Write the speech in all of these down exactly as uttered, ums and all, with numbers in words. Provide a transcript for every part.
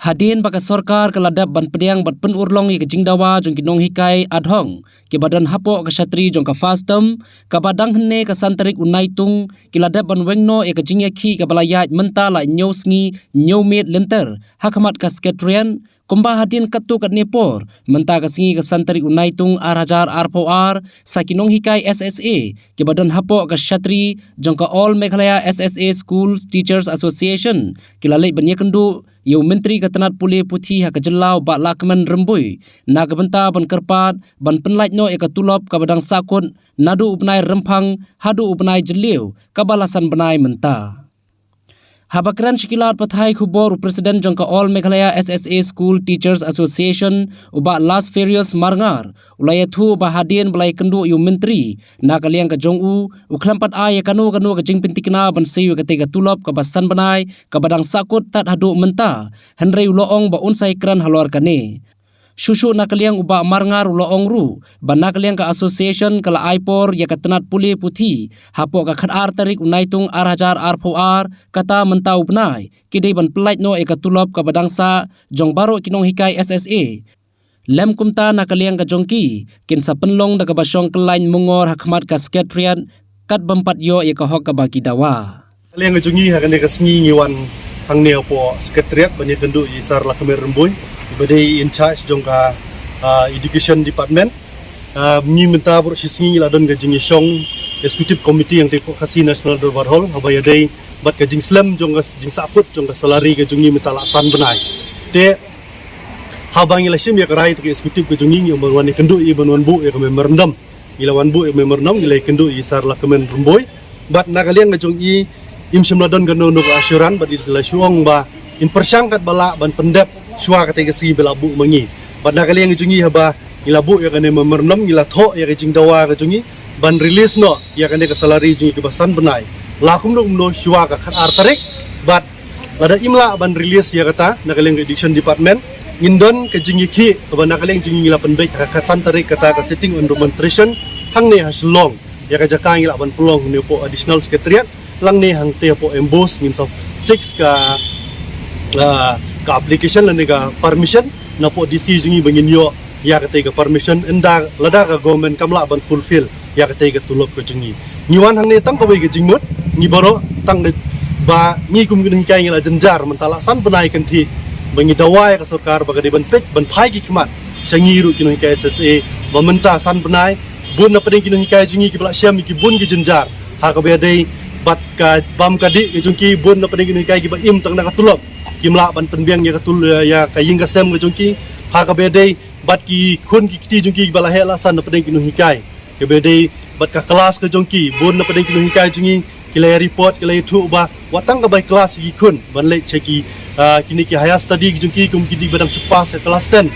Hadien ba ka sorkar ka la dep ban pdiang bad pynurlong ïa ka jingdawa jong ki nonghikai adhong kiba don hapoh ka shatri jong ka FASTOM, kaba dang hynne ka san tarik u Naitung, ki la dep ban weng noh ïa ka jingïakhih kaba la ïaid mynta la hynñiew sngi hynñiew miet lynter ha khmat ka Secretariat, kumba hadien katto katne por mynta ka sngi ka san tarik u Naitung ar hajar arphew ar, sa ki nonghikai SSA kiba don hapoh ka shatri jong ka All Meghalaya SSA School Teachers Association ki la leit ban ïakynduh ïa u Myntri ka tnat pule puthi ha ka jylla u Bah Lahkmen Rymbui na ka bynta ban kyrpad ban pynlait noh ïa ka tulop kaba dang sahkut naduh u bnai Rymphang haduh u bnai Jylliew kaba la san bnai mynta. Haba kren sha ki lad pathai khubor u President jong ka All Meghalaya SSA School Teachers Association u Bah Lasferius Marngar u la ïathuh ba hadien ba la ïakynduh ïa u Myntri na ka liang ka jong u, u khlem pat ai ïa kano kano ka jingpyntikna ban siew ïa katei ka tulop kaba san bnai kaba dang sahkut tad haduh mynta, hynrei u la ong ba un sa ïakren halor kane. Shuh shuh na ka liang u Bah Marngar u la ong ruh ba na ka liang ka association ka la ai por ïa ka tnat pule puthi hapoh ka khatar tarik u Naitung ar hajar arphew ar, kata mynta u bnai ki dei ban pynlait noh ïa ka tulop kaba dang sah jong baroh ki nonghikai SSA. Lem kumta na ka liang ka jong ki, kin sa pynlong da kaba shong kyllaiñ mungor ha khmat ka Secretariat, kat bym pat ïoh ïa ka hok kaba ki dawa. Ka liang ka jong ngi ha kane ka sngi ngi wan hangne hapoh Secretariat ban ïakynduh ïa i Sir Lahkmen Rymbui, iba dei in charge jong ka, ah, Education Department. Ah, ngi mynta baroh shi sngi ngi la don ka jingïashong Executive Committee hangtei hapoh Khasi National Dorbar Hall, haba ïadei bad ka jingslem jong ka jingsahkut jong ka salary ka jong ngi mynta la san bnai. Te haba ngi la shim ïa ka rai te ka executive ka jong ngi, ngi ong ban wan ïakynduh ïa, ban wan buh ïa ka memorandum. Ngi la wan buh ïa ka memorandum, ngi la ïakynduh ïa i Sir Lahkmen Rymbui. Bad na ka liang ka jong i, im shym la don kano kano ka assurance, bad i la shu ong ba in pyrshang katba lah ban pyndep shuwa katei ka sngi ba la buh ma ngi. Bad na ka liang ka jong i haba ngi la buh ïa kane memorandum, ngi la thoh ïa ka jingdawa ka jong i ban release noh ïa kane ka salary jong i kaba san bnai. La kumno kumno shuwa ka khatar tarik, bad lada im lah ban release ïa kata na ka liang ka Education Department, ngin don ka jingïakhih kaba na ka liang jong ngi ngi la pynbeit ha ka khatsan tarik, kata ka sitting on demonstration hangne ha Shillong. Ïa ka jaka ngi lah ban pynlong ne hapoh Additional Secretariat, lane hangtei hapoh MBOSE ngin sa seek ka, ah, ka application lane ka permission na hapoh DC jong ngi ba ngin ïoh ïa katei ka permission, ynda lada ka government kam lah ban fulfill ïa katei ka tulop ka jong ngi. Ngi wan hangne tang kawei ka jingmut, ngi baroh tang ba ngi kum ki nonghikai ngi la jynjar mynta la san bnai kynthih ba ngi dawa ïa ka sorkar ba ka dei ban peit ban phai ki khmat sha ngi ruh ki nonghikai SSA ba mynta san bnai bun na pdeng ki nonghikai jong ngi kiba la shem ïa ki bun ki jynjar ha kaba ïadei bad ka bam ka dih ka jong ki, bun na pdeng ki nonghikai kiba im tang na ka tulop kim lah ban pynbiang ïa ka tul-, ïa ka ïing ka sem ka jong ki ha kaba ïadei bad ki khun ki kti jong ki kiba la heh la san na pdeng ki nonghikai. Kaba ïadei bad ka klas ka jong ki, bun na pdeng ki nonghikai jong ngi ki la ïa report, ki la ïathuh ba wat tang ka bai klas ïa ki khun ban leit sha ki, ah, kine ki higher study ki jong ki, kum ki dei ba dang shu pass ïa klas ten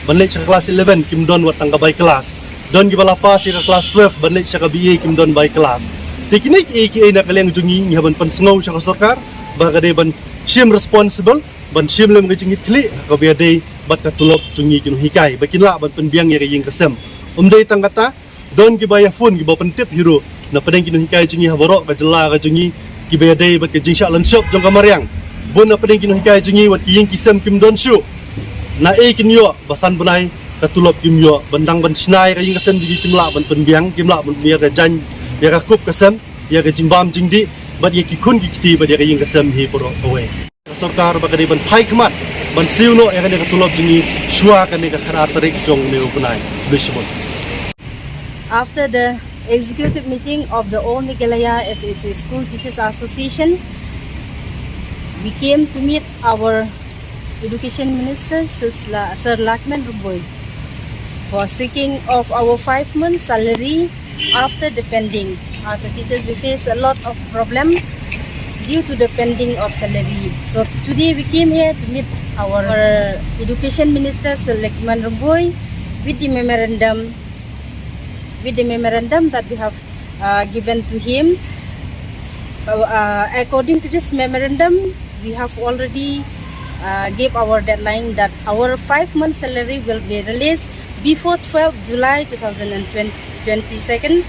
ban leit sha klas eleven, kim don wat tang ka bai klas. Don kiba la pass ïa ka klas twelve ban leit sha ka BA, kim don bai klas. Te kine kiei kiei na ka liang jong ngi ngi hap ban pynsngew sha ka sorkar ba ka dei ban shim responsible, ban shim lem ka jingkitkhlieh ha kaba ïadei bad ka tulop jong ngi ki nonghikai ba kin lah ban pynbiang ïa ka ïing ka sem. Ym dei tang kata, don kiba ïa phone kiba pyntip hi ruh na pdeng ki nonghikai jong ngi ha baroh ka jylla ka jong ngi kiba ïadei bad ka jingshah lynshop jong ka mariang. Bun na pdeng ki nonghikai jong ngi wat ki ïing ki sem kim don shuh. Naei kin ïoh ba san bnai ka tulop kim ïoh, ban dang ban shna ïa ka ïing ka sem jong ki kim lah ban pynbiang, kim lah ban ïa ka jaiñ, ïa ka kup ka sem, ïa ka jingbam jingdih bad ïa ki khun ki kti bad ïa ka ïing ka sem hi baroh kawei. Ka sorkar ba ka dei ban phai khmat ban siew noh ïa kane ka tulop jong ngi shuwa kane ka khatar tarik jong une u bnai. Khublei shibun. After the executive meeting of the All Meghalaya SSA School Teachers Association, we came to meet our Education Minister, Sir La-, Sir Lahkmen Rymbui, for seeking of our five months salary after the pending. As a teachers, we face a lot of problem due to the pending of salary. So today we came here to meet our Education Minister, Sir Lahkmen Rymbui, with the memorandum, with the memorandum that we have, uh, given to him. Uh, uh, according to this memorandum, we have already, uh, gave our deadline that our five months salary will be released before twelfth July two thousand and twenty-second.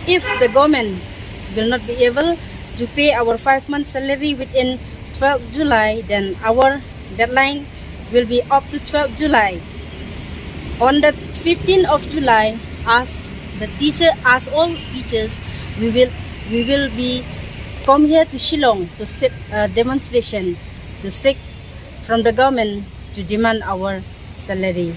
If the government will not be able to pay our five months salary within twelfth July, then our deadline will be up to twelfth July. On the fifteenth of July, as the teacher, as all teachers, we will we will be come here to Shillong to set a demonstration to seek from the government to demand our salary.